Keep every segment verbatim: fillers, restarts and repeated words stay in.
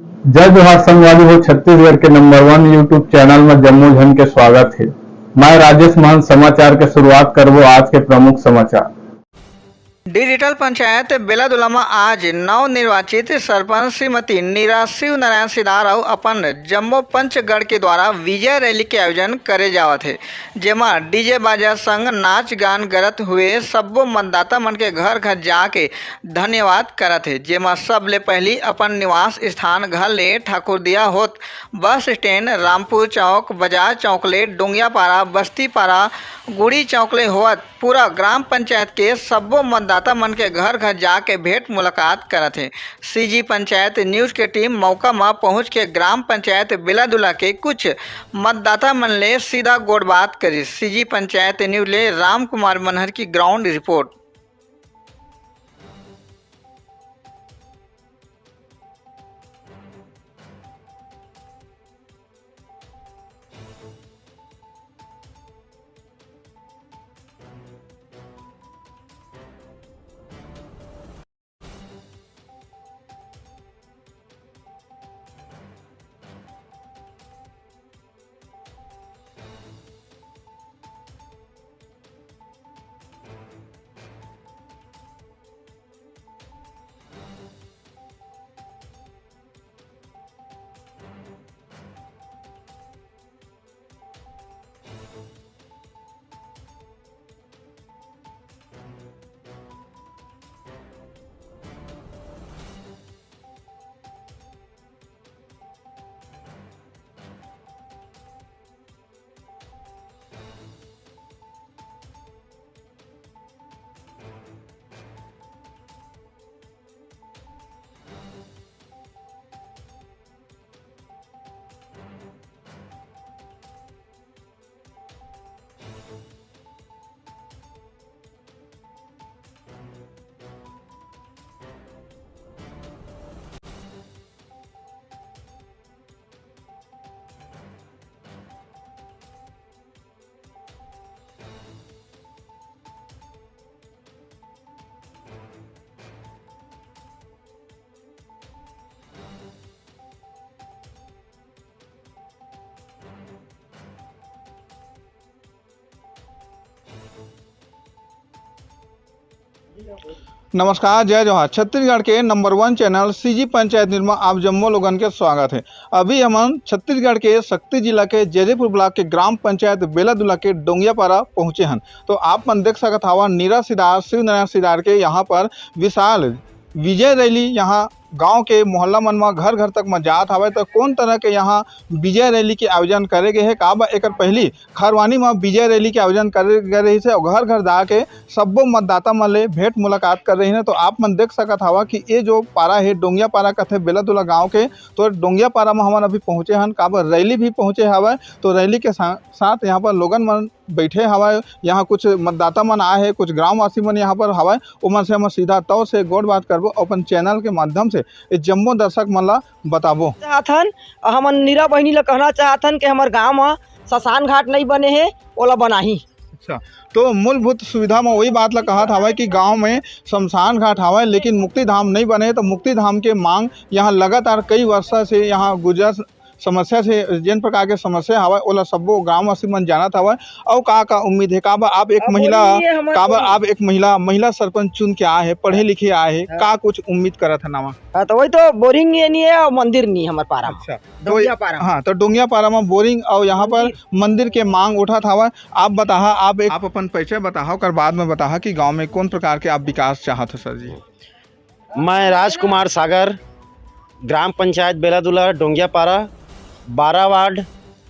जय जोहार संगवारी हो, छत्तीसगढ़ के नंबर वन YouTube चैनल में जम्मो झन के स्वागत हे। मैं राजेश महंत। समाचार के शुरुआत करबो आज के प्रमुख समाचार। डिजिटल पंचायत बेलादुला म आज नवनिर्वाचित सरपंच श्रीमती नीरा शिवनारायण सिदार अउ अपन जम्मो पंचगण के द्वारा विजय रैली के आयोजन करे जावत हे, जेमा डीजे बाजा संग नाच गान करत हुए सब्बो मतदाता मन के घर घर जाके धन्यवाद करत हे, जेमा सबले पहिली अपन निवास स्थान घर ले ठाकुरदिया होत बस स्टैंड, रामपुर चौक, बाजार चौक ले डोंगियापारा, बस्तीपारा, गुड़ी चौक ले होवत पूरा ग्राम पंचायत के सब्बो मतदाता मन के घर घर जाके भेंट मुलाकात करत हे। सीजी पंचायत न्यूज के टीम मौका म पहुंच के ग्राम पंचायत बेलादुला के कुछ मतदाता मन ले सीधा गोठ बात करिस। सीजी पंचायत न्यूज ले राम कुमार मनहर की ग्राउंड रिपोर्ट। नमस्कार, जय जोहार। छत्तीसगढ़ के नंबर वन चैनल सीजी पंचायत न्यूज म आप जम्मो लोगन के स्वागत हे। अभी हमन छत्तीसगढ़ के सक्ती जिला के जैदीपुर ब्लॉक के ग्राम पंचायत बेलादुला के डोंगियापारा पहुंचे हन। तो आप मन देख सकत हवा, नीरा सिदार, शिव नारायण सिदार के यहाँ पर विशाल विजय रैली यहाँ गांव के मोहल्ला मन म, घर घर तक म जात हवय। तो कौन तरह के यहाँ विजय रैली के आयोजन करे गए हे, काबर एकर पहली खरवानी म विजय रैली के आयोजन करे गए रहिस हे अउ घर घर जाके सब्बो मतदाता मन ले भेंट मुलाकात करे रहिन हे। तो आप मन देख सकत हवा कि ये जो पारा हे, डोंगियापारा कथे बेलादुला गांव के, तो डोंगियापारा म हमन अभी पहुंचे हन, काबर रैली भी पहुंचे हवय। तो रैली के सा-, साथ यहाँ पर लोगन मन बैठे हवय, यहाँ कुछ मतदाता मन आए हे, कुछ ग्रामवासी मन यहाँ पर हवय, ओमन से हमन सीधा तौर से गोठ बात करबो, अपन चैनल के माध्यम से ये जम्मो दर्शक मन ला बताबो। चाहत हन, हमन नीरा बहिनी ला कहना चाहत हन कि हमर गांव म शमशान घाट नइ बने हे, ओला बनाही। अच्छा, तो मूलभूत सुविधा म वही बात ला कहत हवय कि गांव में शमशान घाट हवय, लेकिन मुक्ति धाम नइ बने, तो मुक्ति धाम के मांग यहाँ लगातार कई वर्षा से यहाँ गुजर समस्या से, जेन प्रकार के समस्या हवय, ओला सब्बो ग्रामवासी मन जानत हवय। अउ का, का उम्मीद हे? काबर आप एक अब महिला, बोरिंग ये हमर काबर बोरिंग। आप एक महिला, महिला सरपंच चुन के आए हे, पढ़े लिखे आए हे, हाँ। का कुछ उम्मीद करत हे नावा? हाँ, तो वही तो बोरिंग ये नहीं है और मंदिर नहीं है हमारे पारा में। अच्छा, तो डोंगिया पारा में। हाँ, तो डोंगिया पारा में बोरिंग और यहाँ पर मंदिर। मंदिर के मांग उठत हवय। आप बताहा, आप एक, आप अपन परिचय बताहा, ओकर बाद में बताहा कि गांव में कौन प्रकार के आप विकास चाहत हो सर जी? मैं राजकुमार सागर, ग्राम पंचायत बेलादुला, डोंगियापारा, बारह वार्ड,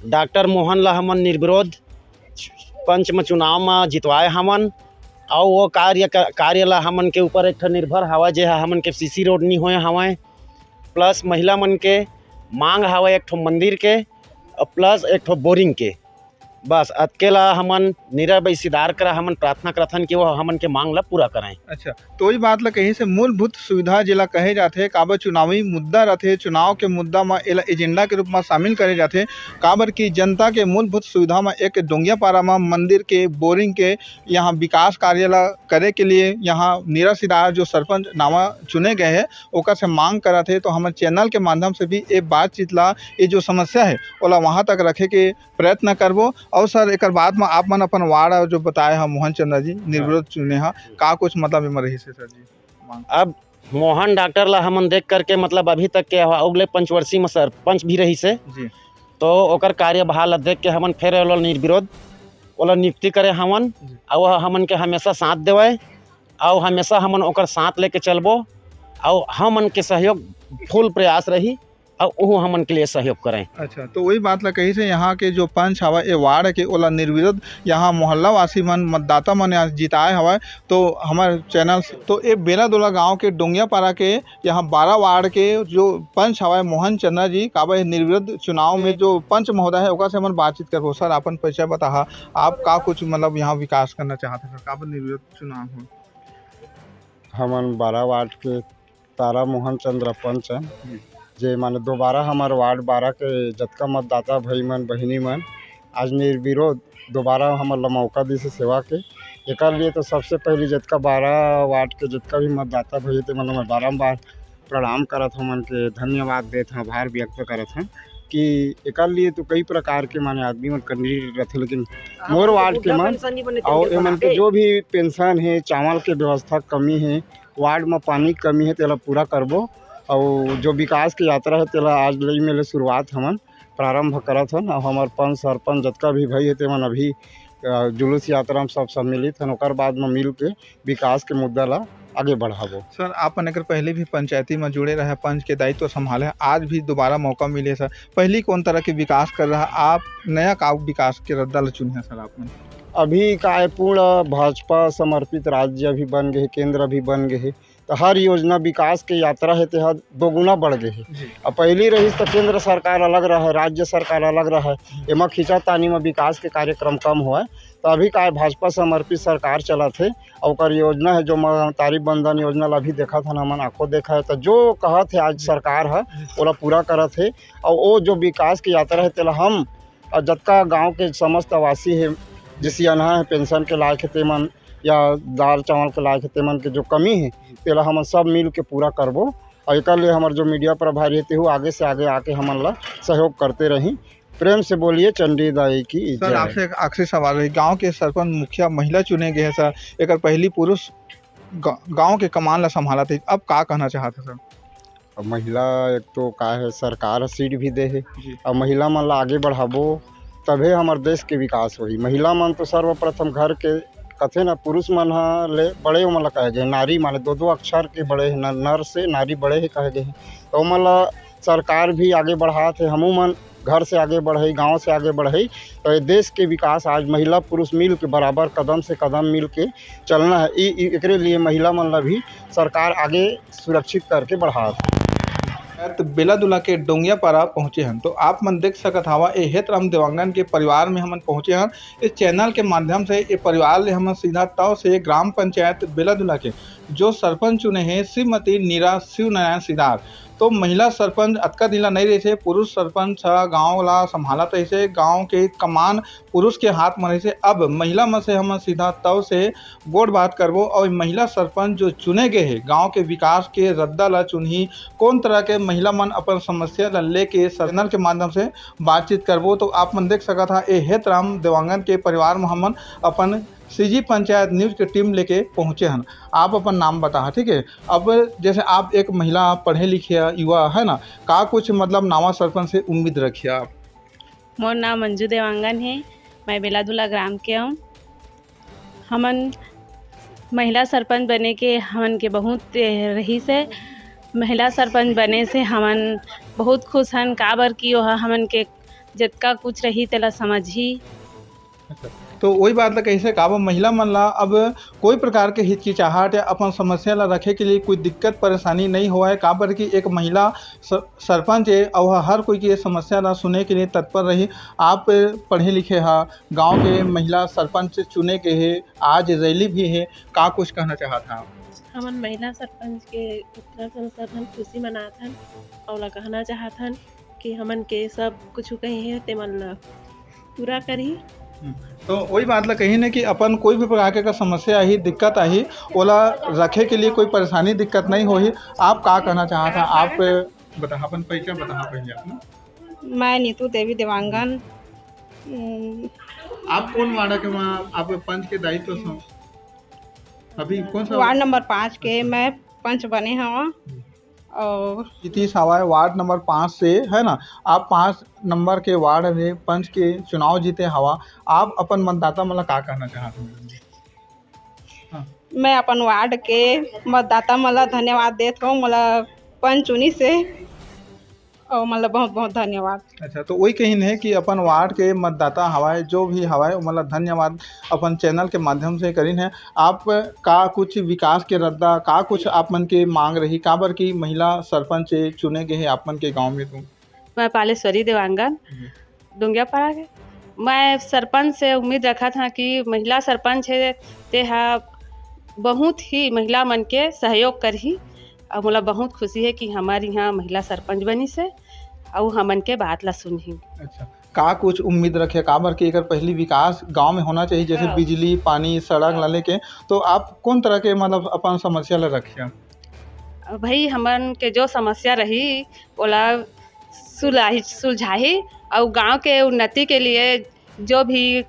डॉक्टर मोहन ला हमन निर्विरोध पंच म चुनाव म जितवाए हमन, अउ वो कार्य क-, कार्य ला हमन के ऊपर एक ठन निर्भर हवय, जे ह हमन के सीसी रोड नी होए हवय, प्लस महिला मन के मांग हवय एक ठो मंदिर के, अउ प्लस एक ठो बोरिंग के। बस अतके ला हमन नीरा बाई सिदार करा हमन प्रार्थना करथन कि वो हमन के मांग ला पूरा करें। अच्छा, तो वही बात ला कही से मूलभूत सुविधा जेला कहे जाथे, काबर चुनावी मुद्दा रथे, चुनाव के मुद्दा म एला एजेंडा के रूप म शामिल करे जाथे, काबर कि जनता के मूलभूत सुविधा म एक डोंगियापारा म मंदिर के, बोरिंग के, यहाँ विकास कार्य ला करे के लिए यहाँ नीरा सिदार जो सरपंच नावा चुने गए हे, ओकर से मांग करत हे। तो हमर चैनल के माध्यम से भी ये बातचीत ला, ये जो समस्या है, ओला वहाँ तक रखे के प्रयत्न करबो। और सर, एकर बाद म आप मन अपन वार्ड जो बताए ह मोहन चंद्र जी निर्विरोध चुने ह, का कुछ मतलब एमा रहिस हे सर जी? मांग। अब मोहन डॉक्टर ला हमन देख करके, मतलब, अभी तक के अगले पंचवर्षी म सरपंच भी रहिस हे, जी। तो ओकर कार्यभार ला देख के हमन फिर ओला निर्विरोध ओला नियुक्ति करे हवन। जी। अउ वह हमन के हमेशा साथ देवय, अउ हमेशा हमन ओकर साथ लेके चलबो, अउ हमन के सहयोग फुल प्रयास रही, अउ ओहू हमन के लिए सहयोग करें। अच्छा, तो वही बात ला कही से यहाँ के जो पंच हवय, ए वार्ड के, ओला निर्विरोध यहाँ मोहल्ला वासी मन, मतदाता मन यहाँ जिताए हवय। तो हमर चैनल से, तो ए बेलादुला गांव के डोंगियापारा के यहाँ बारा वार्ड के जो पंच हवय मोहन चंद्रा जी, काबर निर्विरोध चुनाव में जो पंच महोदय है, ओकर से हमन बातचीत करबो। सर, अपन परिचय बताहा, आप का कुछ, मतलब, यहाँ विकास करना चाहत हैं सर, काबर निर्विरोध चुनाव हो? हमन बारा वार्ड के तारा मोहन चंद्र पंच हैं, जी। जे माने दोबारा हमर वार्ड बारा के जतका मतदाता भाई मन, बहिनी मन, आज निर्विरोध दोबारा हमर ला मौका दिस हे सेवा के। एकर लिए तो सबसे पहली जतका बारा वार्ड के जतका भी मतदाता भाई हे, ते मन ला मैं बारंबार प्रणाम करत हूँ, मन के धन्यवाद देत हूँ, आभार व्यक्त करत हूँ कि एकर लिए तो कई प्रकार के माने आदमी मन कैंडिडेट रथे, लेकिन मोर वार्ड के मन और एमन के जो भी पेंशन है, चावल के व्यवस्था कमी है, वार्ड म पानी के कमी है, तेला पूरा करबो। और जो विकास के यात्रा है, तेला आज ले में ले शुरुआत हमन प्रारंभ करत हन। और हमर पंच सरपंच जतका भी भाई है, तेमन अभी, अ, जुलूस यात्रा में सब सम्मिलित हन। ओकर बाद म मिल के विकास के मुद्दा ला आगे बढ़ाबो। सर, आप मन एकर पहले भी पंचायती म जुड़े रहे, पंच के दायित्व संभाले, आज भी दोबारा मौका मिले सर, पहली कौन तरह के विकास कर रहा, आप नया का विकास के रद्दा ला चुनिहा सर आप मन? अभी का है, पूर्ण भाजपा समर्पित राज्य अभी बन गए, केंद्र अभी बन गए, तो हर योजना विकास के यात्रा है, ते ह दोगुना बढ़ गए है। जी। अब पहली रही तो केंद्र सरकार अलग रहा है, राज्य सरकार अलग रहा है, एमा खींचातानी में विकास के कार्यक्रम कम हुआ है। तो अभी का है, भाजपा समर्पित सरकार चलत है, और ओकर योजना है जो म-, तारीफ बंधन योजना ला भी देखत हन हमन, आंखों देखा है। तो जो कहत है आज सरकार है, ओला पूरा करत है। और वो जो विकास के यात्रा है, तेला हम और जतका गांव के समस्त आवासी है, जैसे अनहा है, पेंशन के लायक है तेमन, या दाल चावल के लायक है तेमन के जो कमी है, तेला हमन सब मिल के पूरा करबो। और एकर लिए हमर जो मीडिया प्रभारी है, तेहू आगे से आगे आके हमन ला सहयोग करते रही। प्रेम से बोलिए चंडी दाई की सर, जय। आपसे एक आखिरी सवाल है, गांव के सरपंच मुखिया महिला चुने गए हैं सर, एकर पहली पुरुष गा-, गांव के कमान ला संभालत है, अब का कहना चाहत है सर? अब महिला एक तो का है, सरकार ह सीट भी दे हे, जी। अब महिला मन ला आगे बढ़ाबो, तभे हमर देश के विकास होही। महिला मन तो सर्वप्रथम घर के कथे ना, पुरुष मन ह ले बड़े ओमन ला कहे गए, नारी माने दो दो अक्षर के बड़े हे, न-, नर से नारी बड़े हे कहे गए हे। तो ओमन ला सरकार भी आगे बढ़ात हे, हमू मन घर से आगे बढ़ई, गांव से आगे बढ़ई, तो ये देश के विकास आज महिला पुरुष मिल के बराबर कदम से कदम मिल के चलना है। ई, ई, एकरे लिए महिला मन ला भी सरकार आगे सुरक्षित करके बढ़ात हे। तो बेलादुला के डोंगियापारा पहुंचे हन, तो आप मन देख सकत हवा, ए हेतराम देवांगन के परिवार में हमन पहुंचे हन। इस चैनल के माध्यम से ए परिवार ले हमन सीधा तौर से ग्राम पंचायत बेलादुला के जो सरपंच चुने हे श्रीमती नीरा शिवनारायण सिदार, तो महिला सरपंच अतका दिन ला नइ रहिसे, पुरुष सरपंच ह गांव ला संभालत रहिसे, गांव के कमान पुरुष के हाथ म रहिसे। अब महिला मन से हमन सीधा तौर से गोठ बात करबो और महिला सरपंच जो चुने गए हे, गांव के विकास के रद्दा ला चुनही, कौन तरह के महिला मन अपन समस्या ला लेके चैनल के माध्यम से बातचीत करबो। तो आप मन देख सकत हा, ए हेतराम देवांगन के परिवार म हमन अपन सीजी पंचायत न्यूज के टीम लेके पहुंचे हन। आप अपन नाम बताहा, ठीक है? अब जैसे आप एक महिला पढ़े लिखे युवा है ना, का कुछ मतलब नावा सरपंच से उम्मीद रखिए आप? मोर नाम मंजू देवांगन हे, मैं बेलादुला ग्राम के हूँ। हमन महिला सरपंच बने के हमन के बहुत, ए, रहिस हे। महिला सरपंच बने से हमन बहुत खुश हन, काबर कि ओह हमन के जतका कुछ रही तेला समझही। अच्छा, तो वही बात ला कहिसे, काबर महिला मन ला अब कोई प्रकार के हिचकिचाहट या अपन समस्या ला रखे के लिए कोई दिक्कत परेशानी नहीं होवय, काबर कि एक महिला स-, सरपंच ए, अउ ह-, हर कोई के समस्या ला सुने के लिए तत्पर रही। आप पढ़े लिखे हा, गांव के महिला सरपंच चुने के हे, आज रैली भी हे, का कुछ कहना चाहत हा? हमन महिला सरपंच के उतना संसाधन खुशी मनात हन, अउ ला कहना चाहत हन कि हमन के सब कुछ कही हे, ते मन ला पूरा करही। हम्म, तो वही बात ला कही ने कि अपन कोई भी प्रकार के अगर समस्या आही, दिक्कत आही, ओला रखे के लिए कोई परेशानी, दिक्कत नहीं होही। आप का कहना चाहत हा? आप बताहा, अपन परिचय बताहा पहले अपना। मैं नीतू देवी देवांगन। हम्म, आप कौन वार्ड के वहाँ आप पंच के दायित्व सो? अभी कौन सा वार्ड नंबर पाँच के मैं पंच बने हवा। हम्म। और नीतीश हवाए वार्ड नंबर पाँच से, है ना? आप पाँच नंबर के वार्ड में पंच के चुनाव जीते हवा। आप अपन मतदाता मन ला का कहना चाहत हो, मैडम जी? हाँ। मैं अपन वार्ड के मतदाता मन ला धन्यवाद देत हूँ, मोला पंच चुनिस हे, और मतलब बहुत बहुत धन्यवाद। अच्छा, तो वही कहिन हे कि अपन वार्ड के मतदाता हवाए, जो भी हवाए, मतलब धन्यवाद अपन चैनल के माध्यम से करिन हे। आप का कुछ विकास के रद्दा, का कुछ आप मन के मांग रही, काबर कि महिला सरपंच चुने गए हे आप मन के गांव में? तो मैं पालेश्वरी देवांगन, हम्म। डोंगियापारा के। मैं सरपंच से उम्मीद रखत हँव कि महिला सरपंच हे, ते ह बहुत ही महिला मन के सहयोग करही। अउ मोला बहुत खुशी हे कि हमर इहाँ महिला सरपंच बनिस हे, अउ हमन के बात ला सुनही। अच्छा, का कुछ उम्मीद रखे, काबर कि एकर पहली विकास गांव में होना चाहिए, जैसे हाँ। बिजली, पानी, सड़क ला लेके, तो आप कौन तरह के, मतलब, अपन समस्या ला रखिया? भाई, हमन के जो समस्या रही, ओला सुलझाही, सुलझाही, अउ गांव के उन्नति के लिए जो भी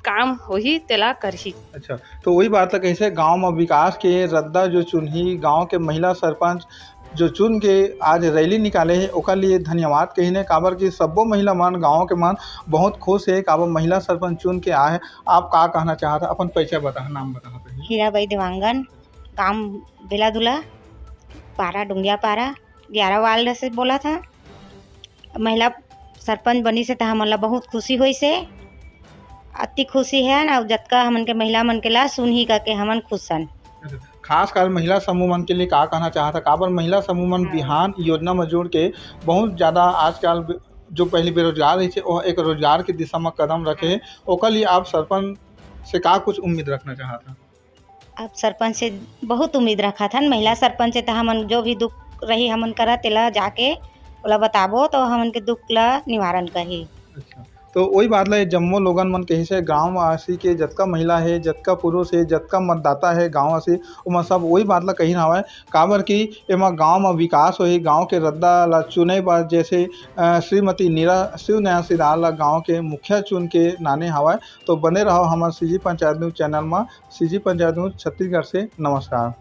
काम होही, तेला करही। अच्छा, तो वही बात ला कहिसे, गांव में विकास के रद्दा जो चुनही, गांव के महिला सरपंच जो चुन के आज रैली निकाले हे, ओकर लिए धन्यवाद कहिने, काबर कि सब्बो महिला मन, गांव के मन बहुत खुश हे, काबर महिला सरपंच चुन के आए हे। आप का कहना चाहत हे? अपन परिचय बताहा, नाम बताहा पहले। हीराबाई देवांगन, गांव बेलादुला, पारा डोंगियापारा, ग्यारह वार्ड से बोलत हँव। महिला सरपंच बनिस हे त हमन ला बहुत खुशी होइस हे, अति खुशी हे न, अउ जतका हमन के महिला मन के ला सुनही करके हमन खुश हन। अच्छा, खासकर महिला समूह मन के लिए का कहना चाहत हे? काबर महिला समूह मन हाँ। बिहान योजना म जुड़ के बहुत ज्यादा आजकल बे-, जो पहले बेरोजगार रहिस हे, वो एक रोजगार के दिशा म कदम रखे हे, ओकर लिए आप सरपंच से का कुछ उम्मीद रखना चाहत हे? अब सरपंच से बहुत उम्मीद रखत हन, महिला सरपंच से त हमन जो भी दुख रही हमन करा, तेला जाके ओला बताबो, तो हमन के दुख ला निवारण करही। अच्छा, तो वही बात ला ये जम्मो लोगन मन कहिसे, गांववासी के जतका महिला हे, जतका पुरुष हे, जतका मतदाता हे गांववासी, ओमन सब वही बात ला कहिन हवय, काबर कि एमा गांव म विकास होही, गांव के रद्दा ला चुने बर जैसे, अ, श्रीमती नीरा शिवनयन सिदार ला गांव के मुखिया चुन के लाने हवय। तो बने रहो हमर सीजी पंचायत न्यूज चैनल म। सीजी पंचायत न्यूज छत्तीसगढ़ से नमस्कार।